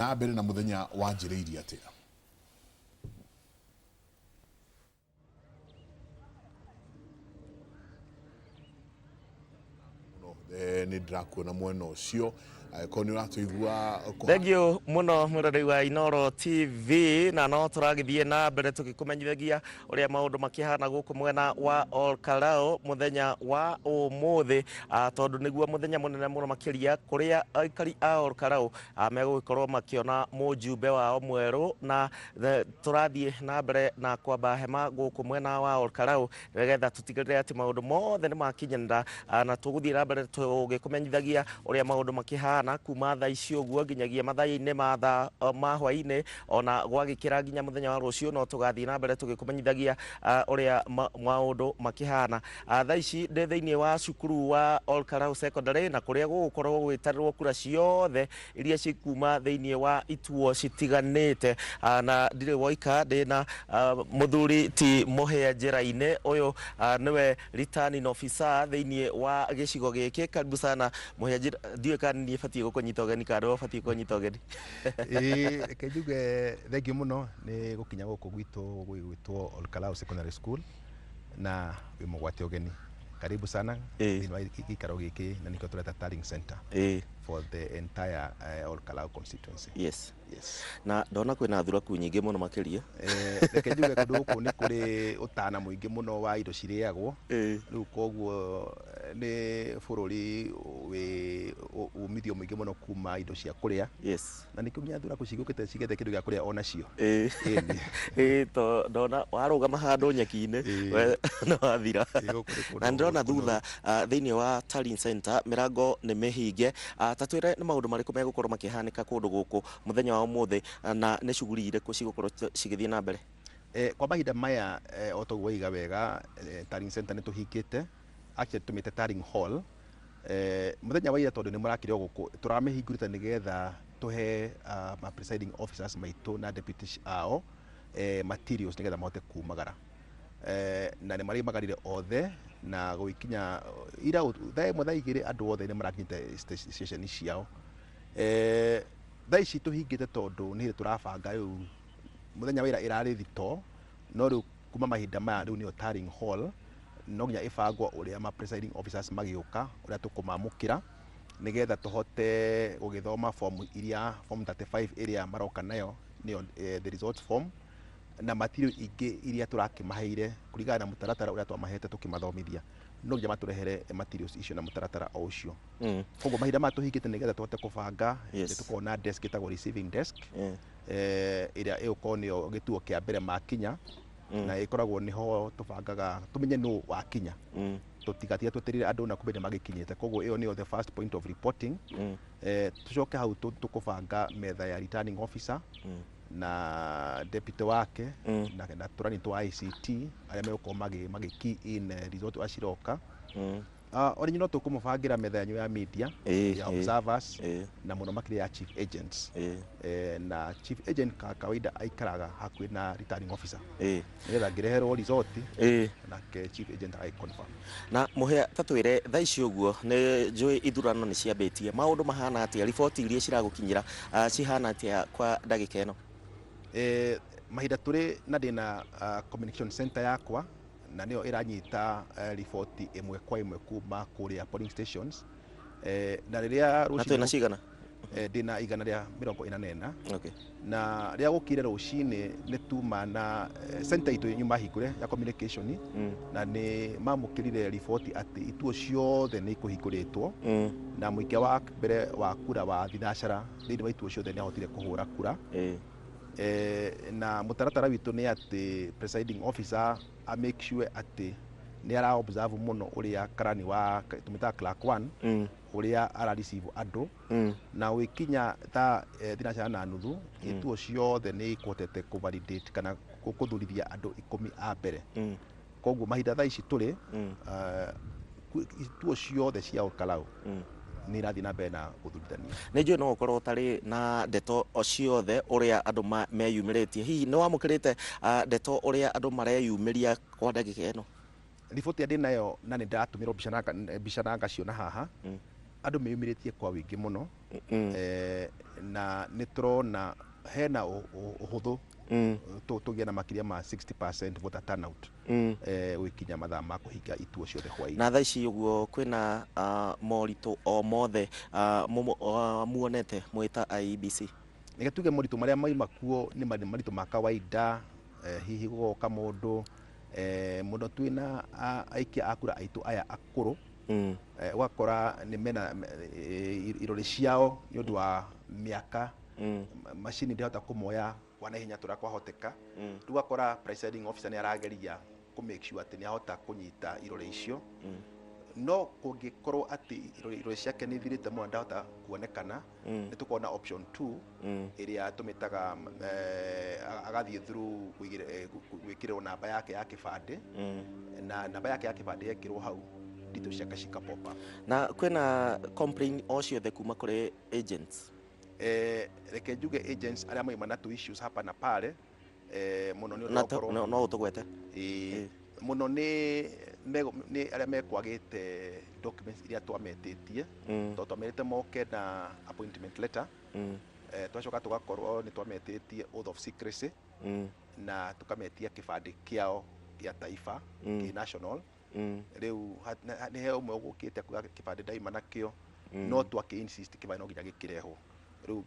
Na mbere na muthenya wanjĩrĩirie atĩa? Nĩ ndĩrakuona mwena ũcio angĩkorwo nĩ ũratũigua. Thengiũ mũno mwĩrorei wa Inooro TV, na no tũragĩthiĩ na mbere tũgĩkũmenyithagia ũrĩa maũndũ makĩhana gũkũ mwena wa Olkalau mũthenya wa ũmũthĩ, tondũ nĩguo mũthenya mũnene mũno makĩria kũrĩa aikari a Olkalau megũgĩkorwo makĩona mũjumbe wao mwerũ. Na tũrathiĩ na mbere na kwamba hema gũkũ mwena wa Olkalau nĩgetha tũtigĩrĩre atĩ maũndũ mothe nĩ makinyanĩra, na tũgũthiĩ na mbere tũgĩkũmenyithagia ũrĩa maũndũ makĩhana kuma thaa ici ũguo nginyagia mathaa-inĩ ma thaa ma hwaĩ-inĩ, ona gwagĩkĩra nginya mũthenya wa rũciũ no tũgathiĩ na mbere tũgĩkũmenyithagia ũrĩa maũndũ makĩhana. Thaa ici ndĩ thĩinĩ wa cukuru wa Olkalau Secondary, na kũrĩa gũgũkorwo gũgĩtarĩrwo kura ciothe iria cikuma thĩinĩ wa ituo citiganĩte. Na ndirĩ woika, ndĩ na mũthuri ti Mũhĩa njĩra-inĩ. Ũyũ nĩwe returning officer thĩinĩ wa gĩcigo gĩkĩ. Karibu sana Mũhĩa njĩra. Ndiũĩ kana niĩ batiĩ gũkũnyita ũgeni kana nĩwe ũbatiĩ kũnyita ũgeni. Ĩĩ, reke njuge thengiũ mũno nĩ gũkinya gũkũ gwitũ gwĩtwo Olkalau Secondary School, na wĩ mũgwate ũgeni. Karibu sana thĩinĩ wa gĩikaro gĩkĩ, na nĩkĩo tũreta tallying center for the entire Olkalau constituency. Yes. Yes. Na ndona kwĩna thuraku nyingĩ mũno makĩria. Reke njuge kũndũ gũkũ nĩ kũrĩ ũtana mũingĩ mũno wa indo cirĩagwo. Rĩu koguo nĩ bũrũri wĩ umithio mũingĩ mũno kuma indo cia kũrĩa. Na nĩkĩo nginya thuraku cigũkĩte cigethe kĩndũ gĩa kũrĩa onacio. Ĩĩ, to ndona warũgama handũ nyeki-inĩ we nĩ wathira. Gũkũ nĩ kũndũ Na ndĩrona kũnoru. Thutha thĩinĩ wa tallying center mĩrango nĩ mĩhinge. Ta twĩre nĩ maũndũ marĩkũ megũkorwo makĩhanĩka kũndũ gũkũ mũthenya wa ũmũthĩ, na nĩ shughuli irĩkũ cigũkorwo cigĩthiĩ na mbere? Kwa mahinda maya, o toguo waiga wega, tallying center nĩ tũhingĩte, actually tũmĩte tallying hall. Mũthenya wa ira, tondũ nĩ mũrakire o gũkũ, tũramĩhingũrĩte nĩgetha tũhe ma presiding officers maitũ na deputies ao materials nĩgetha mahote kumagara, na nĩ marĩmagarire othe, na gũgĩkinya ira thaa 1 thaa 2 andũ othe nĩ marakinyĩte station ciao. Thaa ici tũhingĩte tondũ nĩ hĩndĩ tũrabanga. Rĩu mũthenya wa ira ĩrarĩ thito, no rĩu kuma mahinda maya rĩu nĩyo tallying hall, no nginya ĩbangwo ũrĩa ma presiding officers magĩũka ũrĩa tũkũmamũkĩra, nĩgetha tũhote gũgĩthoma form iria, form 35 ĩrĩa maroka nayo, nĩyo the results form, na material ingĩ iria tũrakĩmaheire kũringana na mũtaratara ũrĩa twamahete tũkĩmathomithia. No nginya matũrehere materials icio na mũtaratara o ũcio. Koguo mahinda maya tũhingĩte nĩgetha tũhote kũbanga. Nĩ tũkoragwo na desk ĩtagwo receiving desk, ĩrĩa ĩgũkorwo nĩyo gĩtuo kĩa mbere makinya, na ĩkoragwo nĩho tũbangaga tũmenye nũ wakinya, tũtigatige twetereire andũ na kumbe nĩ magĩkinyĩte. Koguo ĩyo nĩyo the first point of reporting. Tũcoke hau tũkũbanga metha ya returning officer na deputy wake na tũrani twa ICT arĩa megũkorwo magĩ key in result ũrĩa ciroka. O rĩngĩ no tũkũmũbangĩra metha yanyu ya media, ya observers, na mũno makĩria ya chief agents. Na chief agent ka kawaida aikaraga hakuhĩ na returning officer nĩgetha angĩreherwo result, nake chief agent agagĩ confirm. Na Mũhĩa, ta twĩre thaa ici ũguo nĩ njũĩ ithurano nĩ ciambĩtie, maũndũ mahana atĩa? Riboti iria ciragũkinyĩra cihana atĩa kwa ndagĩka ĩno? Mahinda tũrĩ na ndĩna communication center yakwa, na nĩyo ĩranyita riboti ĩmwe kwa ĩmwe kuma kũrĩa polling stations, na rĩrĩa Na rũcinĩ twĩna cigana? Ndĩna 144. Na rĩrĩa gũkire rũcinĩ nĩ tuma na center itũ nyuma hingũre ya communication, na nĩ mamũkĩrire riboti atĩ ituo ciothe nĩ ikũhingũrĩtwo, na mũikia wa mbere wa kura wa thinacara thĩinĩ wa ituo ciothe nĩ ahotire kũhũra kura. Na mũtaratara witũ nĩ atĩ presiding officer a make sure atĩ nĩ ara observe mũno ũrĩa karani wa tũmĩtaga clerk one ũrĩa ara receive andũ, na ũgĩkinya thaa 9:30 ituo ciothe nĩ ikũhotete kũ validate kana kũthurithia andũ 10 a mbere. Koguo mahinda thaa ici tũrĩ, ituo ciothe cia Olkalau nĩ irathiĩ na mbere na gũthurithania. Nĩ njũĩ no ũkorwo ũtarĩ na ndeto o ciothe ũrĩa andũ meyumĩrĩtie. Hihi nĩ wamũkĩrĩte ndeto ũrĩa andũ mareyumĩria kwa ndagĩka ĩno? Riboti ĩrĩa ndĩnayo, na nĩ ndĩratũmĩrwo mbica na mbica na ngaciona haha. Andũ meyumĩrĩtie kwa wĩingĩ mũno, na nĩ tũrona hena ũhũthũ tũgĩe na makĩria ma 60% voter turnout gũgĩkinya mathaa ma kũhinga ituo ciothe hwaĩ-inĩ. Na thaa ici ũguo kwĩna moritũ o mothe muonete mwĩ ta IEBC? Reke tuge moritũ marĩa mauma kuo nĩ maritũ ma kawaida, hihi gũgoka mũndũ, mũno twĩna aikia a kura aitũ aya akũrũ, ũgakora nĩ mena irore ciao nĩ ũndũ wa mĩaka, macini ndĩhota kũmoya kwa naihenya ta ũrĩa kwahoteka. Rĩu ũgakora presiding officer nĩ arageria kũ make sure atĩ nĩ ahota kũnyita irore icio. No kũngĩkorwo atĩ irore ciake nĩ ithirĩte mũno ndahota kuonekana, nĩ tũkoragwo na option 2 ĩrĩa tũmĩtaga agathiĩ through gwĩkĩrĩrwo namba yake ya kĩbandĩ, na namba yake ya kĩbandĩ yekĩrwo hau details ciake cika pop up. Na kwĩna complain o ciothe kuma kũrĩ agents? Reke njuge agents arĩa mauma na two issues hapa na pale, mũno nĩ ũndũ wa gũkorwo No ũtũgwete? Ĩĩ, mũno nĩ arĩa mekwagĩte documents iria twametĩtie, tondũ twamerĩte moke na appointment letter, twacoka tũgakorwo nĩ twametĩtie oath of secrecy, na tũkametia kĩbandĩ kĩao gĩa taifa, kĩ national. Rĩu nĩ he ũmwe ũgũkĩte kuga kĩbandĩ ndaima nakĩo, no twakĩ insist kĩbandĩ no nginya gĩkĩrehwo. Rĩu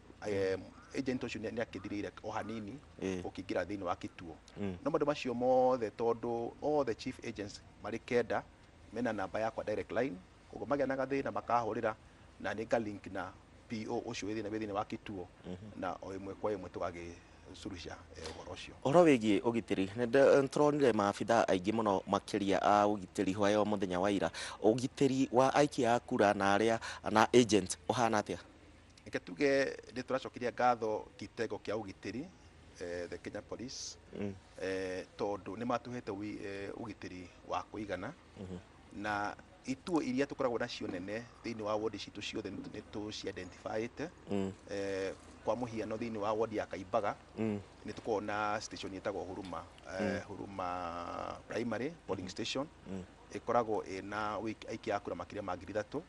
agent ũcio nĩ akĩthirĩire o hanini ũkĩingĩra thĩinĩ wa kĩtuo. No maũndũ macio mothe tondũ all the chief agents marĩ kenda mena namba yakwa direct line, koguo magĩa na gathĩna makahũrĩra na nĩ nga link na PO ũcio wĩ thĩinĩ wa kĩtuo, na o ĩmwe kwa ĩmwe tũgagĩsuluhisha ũhoro ũcio. Ũhoro wĩgiĩ ũgitĩri, nĩ tũronire maabithaa aingĩ mũno makĩria a ũgitĩri hwaĩ wa mũthenya wa ira. Ũgitĩri wa aikia a kura na arĩa na agent ũhana atĩa? Reke tuge nĩ tũracokeria ngatho kitengo kĩa ũgitĩri, the Kenya Police, tondũ nĩ matũhete ũgitĩri wa kũigana, na ituo iria tũkoragwo nacio nene thĩinĩ wa ward citũ ciothe nĩ tũci identifyĩte. Kwa mũhiano thĩinĩ wa ward ya Kaimbaga nĩ tũkoragwo na station ĩtagwo Huruma, Huruma Primary polling station, ĩkoragwo ĩna aikia a kura makĩria ma 3,000.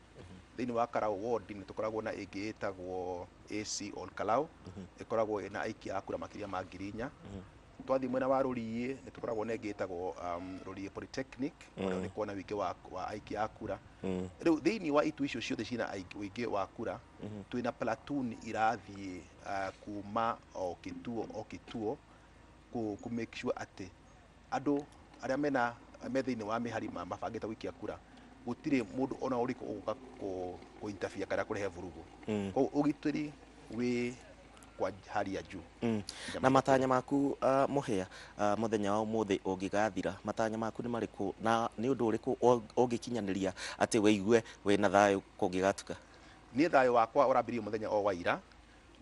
Thĩinĩ wa Karau ward nĩ tũkoragwo na ĩngĩ ĩtagwo AC Ol Kalou, ĩkoragwo ĩna aikia a kura makĩria ma 4,000. Twathiĩ mwena wa Rũriĩ nĩ tũkoragwo na ĩngĩ ĩtagwo Rũriĩ Polytechnic, ona nĩ kuona ũingĩ wa aikia a kura. Rĩu thĩinĩ wa ituo icio ciothe ciĩna ũingĩ wa kura, twĩna platoon irathiĩ kuma o kĩtuo o kĩtuo kũ make sure atĩ andũ arĩa me thĩinĩ wa mĩhari mabangĩte gũikia kura, gũtirĩ mũndũ ona ũrĩkũ ũgũka kũ interfere kana kũrehe vurugu. Koguo ũgitĩri wĩ kwa hali ya juu. Na matanya maku Mũhĩa, mũthenya wa ũmũthĩ ũngĩgathira, matanya maku nĩ marĩkũ na nĩ ũndũ ũrĩkũ ũngĩkinyanĩria atĩ wĩigue wĩna thayũ kũngĩgatuka? Niĩ thayũ wakwa ũrambĩrĩirie mũthenya o wa ira,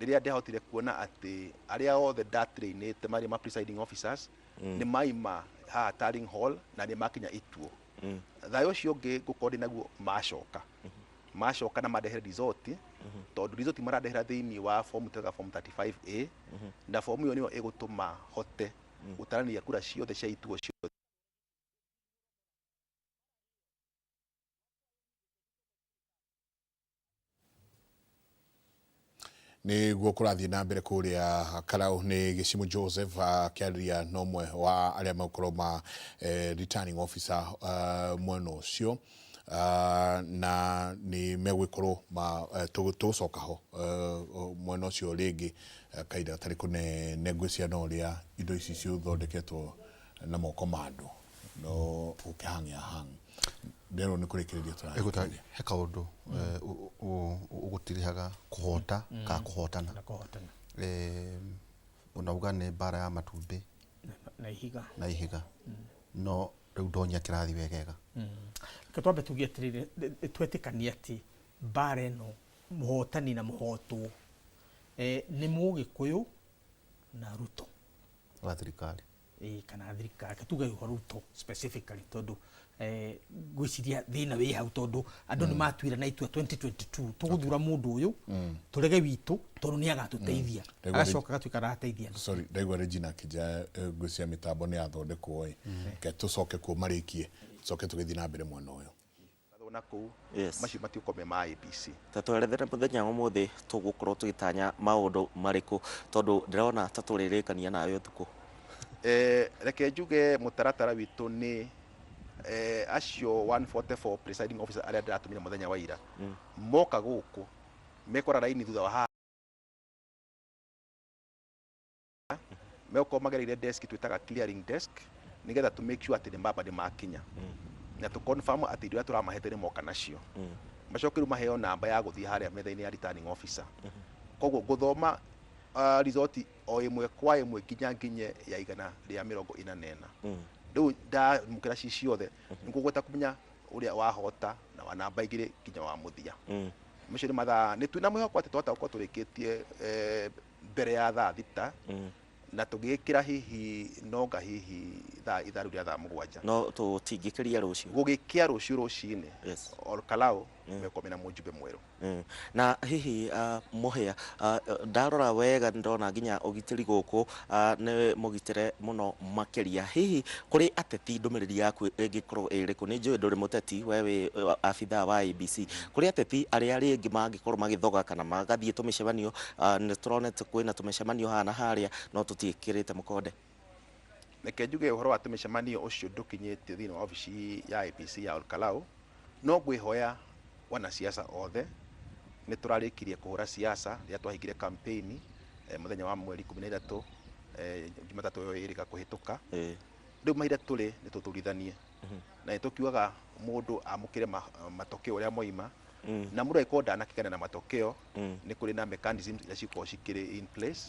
rĩrĩa ndahotire kuona atĩ arĩa othe ndatrainĩte marĩ ma presiding officers nĩ maima haha Tarling Hall na nĩ makinya ituo. Thayũ ũcio ũngĩ ngũkorwo ndĩ naguo macoka. Macoka na mandehere result, tondũ result marandehera thĩinĩ wa form twĩtaga form 35A, na form ĩyo nĩyo ĩgũtũma hote gũtaranĩria kura ciothe cia ituo ciothe. Nĩguo kũrathiĩ na mbere kũrĩa Karau nĩ Gĩcimu Joseph akĩarĩria na ũmwe wa arĩa megũkorwo ma returning officer mwena ũcio, na nĩ megũgĩkorwo tũgũcoka ho mwena ũcio rĩngĩ kahinda gatarĩ kũnene. Ngwĩciria no ũrĩa indo ici cithondeketwo na moko ma andũ no gũkĩhang'ĩa hang nderwo nĩ kũrĩkĩrĩria tũrarĩkĩrĩria. He kaũndũ ũgũtirihaga kũhota kana kũhotana. Na kũhotana. Unauga nĩ mbara ya matumbĩ na ihiga. Na ihiga. No rĩu ndonya kĩrathi wegega. Reke twambe tuge atĩrĩrĩ, twetĩkanie atĩ mbara ĩno mũhotani na mũhotwo, nĩ Mũgĩkũyũ na Ruto. Wa thirikari. Ĩĩ, kana thirikari. Reke tuge ũhoro Ruto specifically tondũ ngwĩciria thĩna wĩ hau tondũ andũ nĩ matuire na itua 2022 tũgũthura mũndũ ũyũ, tũrege witũ tondũ nĩ agatũteithia. Agacoka agatuĩka arateithia andũ. Sorry, ndaigua Regina akĩnjĩra ngwĩciria mĩtambo nĩ yathondekwo ĩ. Reke tũcoke kuo marĩkie, tũcoke tũgĩthiĩ na mbere mwena ũyũ. Na kũu macio matiũkorwo me ma IEBC. Ta twerethere mũthenya wa ũmũthĩ tũgũkorwo tũgĩtanya maũndũ marĩkũ, tondũ ndĩrona ta tũrĩrĩkania nawe ũtukũ. Reke njuge mũtaratara witũ nĩ acio 144 presiding officer arĩa ndĩratũmire mũthenya wa ira moka gũkũ mekora raini thutha wa haha, megũkorwo magereire desk twĩtaga clearing desk, nĩgetha to make sure atĩ nĩ mamba nĩ makinya na tũ confirm atĩ indo iria tũramahete nĩ moka nacio, macoke rĩu maheo namba ya gũthiĩ harĩa metha-inĩ ya returning officer. Koguo ngũthoma result o ĩmwe kwa ĩmwe nginya nginye ya 144. Rĩu ndamũkĩra ci ciothe, nĩngũgweta kũmenya ũrĩa wahota na wa namba 2 nginya wa mũthia. Macio nĩ mathaa nĩ twĩna mwĩhoko atĩ twahota gũkorwo tũrĩkĩtie mbere ya thaa 6 na tũgĩkĩra hihi nonga hihi thaa ithaa rĩu rĩa thaa 7. No tũtingĩkĩria rũciũ? Gũgĩkĩa rũciũ rũcinĩ, Olkalou mekorwo mena mũjumbe mwerũ. Na hihi Mũhĩa, ndarora wega ndona nginya ũgitĩri gũkũ nĩ mũgitĩre mũno makĩria. Hihi kũrĩ ateti ndũmĩrĩri yaku ĩngĩkorwo ĩrĩkũ? Nĩ njũĩ ndũrĩ mũteti, we wĩ abithaa wa IEBC. Kũrĩ ateti arĩa rĩngĩ mangĩkorwo magĩthoga kana magathiĩ tũmĩcemanio, nĩ tũronete kwĩna tũmĩcemanio haha na harĩa, no tũtiĩkĩrĩte mũkonde. Reke njuge ũhoro wa tũmĩcemanio ũcio ndũkinyĩte thĩinĩ wa obici ya IEBC ya Olkalou, no ngwĩhoya wanasiasa othe nĩ tũrarĩkirie kũhũra siasa rĩrĩa twahingire campaign mũthenya wa mweri 13, Jumatatũ ĩyo ĩrĩga kũhĩtũka. Rĩu mahinda tũrĩ nĩ tũthurithanie na nĩ tũkiugaga mũndũ amũkĩre matokeo ũrĩa moima, na mũndũ angĩkorwo ndanakĩgana na matokeo, nĩ kũrĩ na mechanisms iria cikoragwo cikĩrĩ in place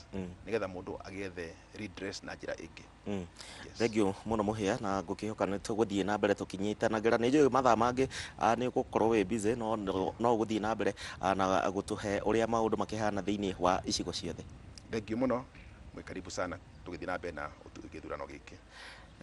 nĩgetha mũndũ agĩethe redress na njĩra ĩngĩ. Yes. Thengiũ mũno Mũhĩa, na ngũkĩhoka nĩ tũgũthiĩ na mbere tũkĩnyitanagĩra. Nĩ njũĩ mathaa mangĩ nĩ ũgũkorwo wĩ busy, no no ũgũthiĩ na mbere na gũtũhe ũrĩa maũndũ makĩhana thĩinĩ wa icigo ciothe. Thengiũ mũno, mwĩ karibu sana tũgĩthiĩ na mbere na gĩthurano gĩkĩ.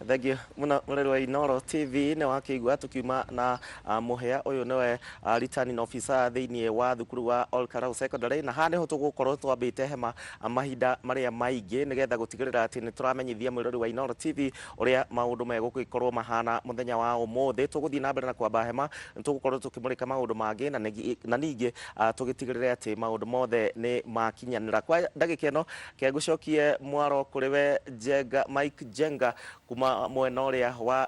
Thengiũ mũno mũreri wa Inooro TV, nĩ wakĩigua tũkiuma na Mũhĩa ũyũ nĩwe returning officer thĩinĩ wa thukuru wa Olkalou Secondary, na haha nĩho tũgũkorwo twambĩte hema mahinda marĩa maingĩ nĩgetha gũtigĩrĩra atĩ nĩ tũramenyithia mwĩrori wa Inooro TV ũrĩa maũndũ megũgĩkorwo mahana mũthenya wa ũmũthĩ. Tũgũthiĩ na mbere na kwamba hema, nĩ tũgũkorwo tũkĩmũrĩka maũndũ mangĩ na ningĩ tũgĩtigĩrĩre atĩ maũndũ mothe nĩ makinyanĩra. Kwa ndagĩka ĩno ke ngũcokie mwaro kũrĩ we Njenga, Mike Njenga kuma mwena ũrĩa wa